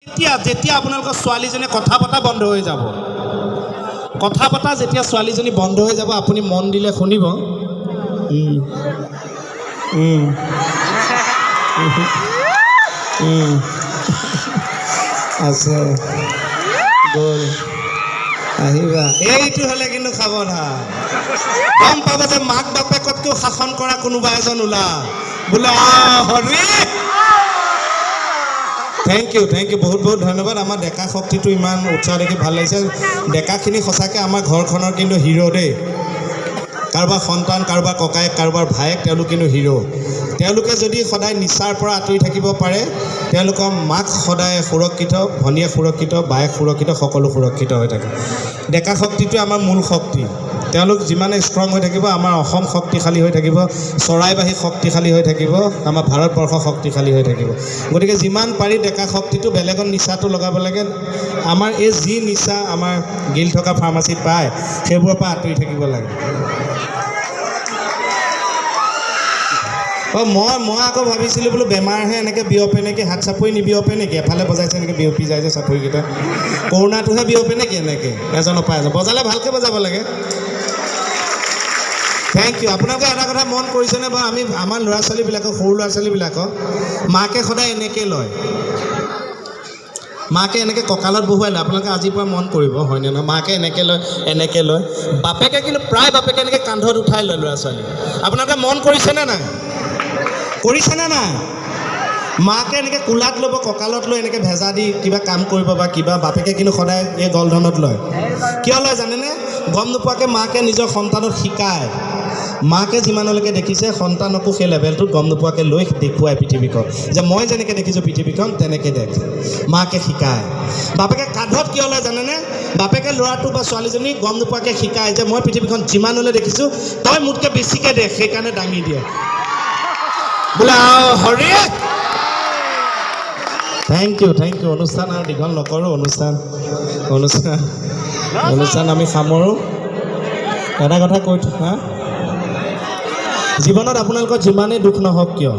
এতিয়া যেতিয়া আপোনালোকৰ ছোৱালীজনীয়ে কথা পতা বন্ধ হৈ যাব, কথা পতা যেতিয়া ছোৱালীজনী বন্ধ হৈ যাব, আপুনি মন দিলে শুনিব, উম, উম, উম, আছে গ'ল, আহিবা। এইটো হ'লে কিন্তু সাৱধান, গম পাব যে মাক বাপেকতকৈও শাসন কৰা কোনোবা এজন ওলা বোলে। Hari, thank U, thank U, বহুত বহুত ধন্যবাদ। আমাৰ ডেকা শক্তিটো ইমান উৎসাহ দেখি ভাল লাগিছে। ডেকাখিনি সঁচাকৈ আমাৰ ঘৰখনৰ কিন্তু হিৰ' দেই। কাৰোবাৰ সন্তান, কাৰোবাৰ ককায়েক, কাৰোবাৰ ভায়েক, তেওঁলোক কিন্তু হিৰ'। তেওঁলোকে যদি সদায় নিচাৰ পৰা আঁতৰি থাকিব পাৰে, তেওঁলোকৰ মাক সদায় সুৰক্ষিত, ভনীয়েক সুৰক্ষিত, বায়েক সুৰক্ষিত, সকলো সুৰক্ষিত হৈ থাকে। ডেকা শক্তিটোৱে আমাৰ মূল শক্তি। তেওঁলোক যিমানে ষ্ট্ৰং হৈ থাকিব, আমাৰ অসম শক্তিশালী হৈ থাকিব, চৰাইবাহী শক্তিশালী হৈ থাকিব, আমাৰ ভাৰতবৰ্ষ শক্তিশালী হৈ থাকিব। গতিকে যিমান পাৰি ডেকা শক্তিটো বেলেগত নিচাটো লগাব লাগে। আমাৰ এই যি নিচা আমাৰ গিল থকা ফাৰ্মাচীত পায়, সেইবোৰৰ পৰা আঁতৰি থাকিব লাগে। অঁ, মই আকৌ ভাবিছিলোঁ বোলো বেমাৰহে এনেকৈ বিয়পে নেকি, হাত চাপৰি নিবিয়পে নেকি? এফালে বজাইছে এনেকৈ বিয়পি যায় যে চাপৰিকেইটা, কৰোণাটোহে বিয়পে নেকি এনেকৈ এজনৰ পৰা এজন? বজালে ভালকৈ বজাব লাগে। Thank U. আপোনালোকে এটা কথা মন কৰিছেনে বাৰু? আমি আমাৰ ল'ৰা ছোৱালীবিলাকক, সৰু ল'ৰা ছোৱালীবিলাকক মাকে সদায় এনেকৈ লয়, মাকে এনেকৈ কঁকালত বহুৱাই লয়। আপোনালোকে আজিৰ পৰা মন কৰিব, হয়নে নহয়? মাকে এনেকৈ লয়, এনেকৈ লয়। বাপেকে কিন্তু প্ৰায় বাপেকে এনেকৈ কান্ধত উঠাই লয় ল'ৰা ছোৱালী। আপোনালোকে মন কৰিছেনে নাই? কৰিছেনে নাই? মাকে এনেকৈ কোলাত ল'ব, কঁকালত লৈ এনেকৈ ভেজা দি কিবা কাম কৰিব বা কিবা, বাপেকে কিন্তু সদায় এই গলধনত লয়। কিয় লয় জানেনে? গম নোপোৱাকৈ মাকে নিজৰ সন্তানক শিকায়। মাকে যিমানলৈকে দেখিছে, সন্তানকো সেই লেভেলটোত গম নোপোৱাকৈ লৈ দেখুৱায় পৃথিৱীখন, যে মই যেনেকৈ দেখিছোঁ পৃথিৱীখন তেনেকৈ দেখ। মাকে শিকায়। বাপেকে কান্ধত কিয় লয় জানেনে? বাপেকে ল'ৰাটো বা ছোৱালীজনী গম নোপোৱাকৈ শিকায় যে মই পৃথিৱীখন যিমানলৈ দেখিছোঁ, তই মোতকৈ বেছিকৈ দেখ, সেইকাৰণে দাঙি দিয়ে বোলে। Hari, thank U, thank U. অনুষ্ঠান আৰু দীঘল নকৰোঁ। অনুষ্ঠান অনুষ্ঠান অনুষ্ঠান আমি সামৰোঁ। এটা কথা কৈ, হা, জীৱনত আপোনালোকৰ যিমানেই দুখ নহওক কিয়,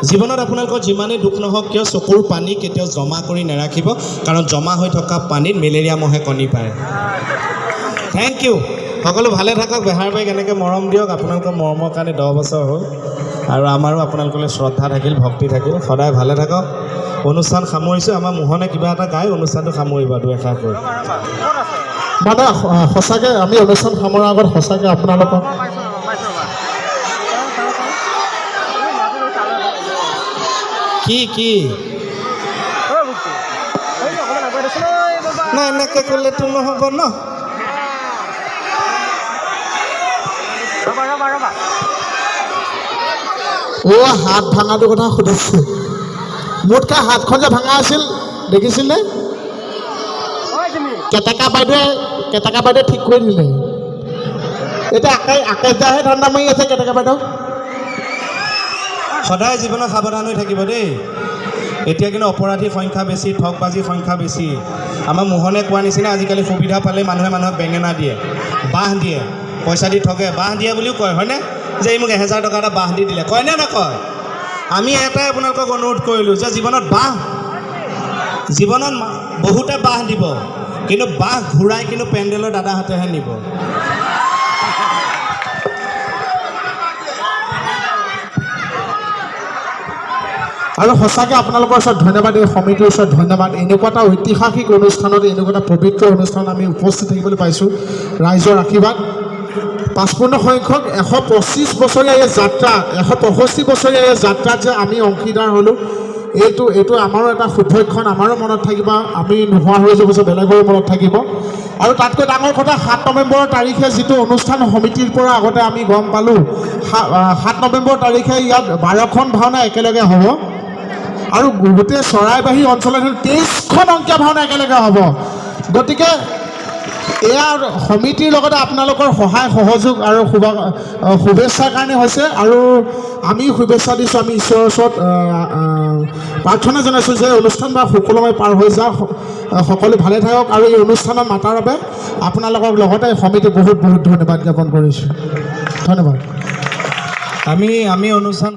জীৱনত আপোনালোকৰ যিমানেই দুখ নহওক কিয়, চকুৰ পানী কেতিয়াও জমা কৰি নাৰাখিব, কাৰণ জমা হৈ থকা পানীত মেলেৰিয়া মহে কণী পাৰে। Thank U. সকলো ভালে থাকক। বেহাৰবাৰীক এনেকৈ মৰম দিয়ক। আপোনালোকৰ মৰমৰ কাৰণে 10 বছৰ হ'ল আৰু আমাৰো আপোনালোকলৈ শ্ৰদ্ধা থাকিল, ভক্তি থাকিল। সদায় ভালে থাকক। অনুষ্ঠান সামৰিছোঁ। আমাৰ মোহনে কিবা এটা গাই অনুষ্ঠানটো সামৰিব দুই এষাৰ কৈ। মানে সঁচাকৈ আমি অনুষ্ঠান সামৰাৰ আগত সঁচাকৈ আপোনালোকক কি কি নাই, এনেকৈ ক'লেতো নহ'ব ন। অ', হাত ভাঙাটোৰ কথা সুধিছে। মোতকৈ হাতখন যে ভাঙা আছিল দেখিছিলে? কেটেকা বাইদেৱে ঠিক কৰি দিলে। এতিয়া আকাশ দাহে ধান্দা মাৰি আছে কেটেকা বাইদেউ। সদায় জীৱনত সাৱধান হৈ থাকিব দেই। এতিয়া কিন্তু অপৰাধীৰ সংখ্যা বেছি, ঠগবাজিৰ সংখ্যা বেছি। আমাৰ মোহনে কোৱা নিচিনা আজিকালি সুবিধা পালে মানুহে মানুহক বেঙেনা দিয়ে, বাঁহ দিয়ে, পইচা দি ঠগে, বাঁহ দিয়ে বুলিও কয়, হয়নে? যে এই মোক 1000 টকা এটা বাঁহ দি দিলে, কয়নে নকয়? আমি এটাই আপোনালোকক অনুৰোধ কৰিলোঁ যে জীৱনত বাঁহ, জীৱনত বহুতে বাঁহ দিব, কিন্তু বাঁহ ঘূৰাই কিন্তু পেণ্ডেলৰ দাদাহঁতেহে নিব। আৰু সঁচাকৈ আপোনালোকৰ ওচৰত ধন্যবাদ, এই সমিতিৰ ওচৰত ধন্যবাদ। এনেকুৱা এটা ঐতিহাসিক অনুষ্ঠানত, এনেকুৱা এটা পবিত্ৰ অনুষ্ঠানত আমি উপস্থিত থাকিবলৈ পাইছোঁ। ৰাইজৰ আশীৰ্বাদ। 55 সংখ্যক 125 বছৰীয়া এই যাত্ৰা, 165 বছৰীয়া এই যাত্ৰাত যে আমি অংশীদাৰ হ'লোঁ, এইটো আমাৰো এটা শুভক্ষণ, আমাৰো মনত থাকিব। আমি নোহোৱা হৈ যাব যে বেলেগৰো মনত থাকিব। আৰু তাতকৈ ডাঙৰ কথা, 7 নৱেম্বৰ তাৰিখে যিটো অনুষ্ঠান সমিতিৰ পৰা আগতে আমি গম পালোঁ, 7 নৱেম্বৰ তাৰিখে ইয়াত 12খন ভাওনা একেলগে হ'ব আৰু গোটেই চৰাইবাহী অঞ্চলত 23খন অংকীয়া ভাওনা একেলগে হ'ব। গতিকে এয়া সমিতিৰ লগতে আপোনালোকৰ সহায় সহযোগ আৰু শুভেচ্ছাৰ কাৰণে হৈছে। আৰু আমি শুভেচ্ছা দিছোঁ, আমি ঈশ্বৰৰ ওচৰত প্ৰাৰ্থনা জনাইছোঁ যে অনুষ্ঠান বা সুকলমে পাৰ হৈ যাওক, সকলো ভালে থাকক। আৰু এই অনুষ্ঠানত মাতাৰ বাবে আপোনালোকক লগতে সমিতিক বহুত বহুত ধন্যবাদ জ্ঞাপন কৰিছোঁ। ধন্যবাদ। আমি আমি অনুষ্ঠান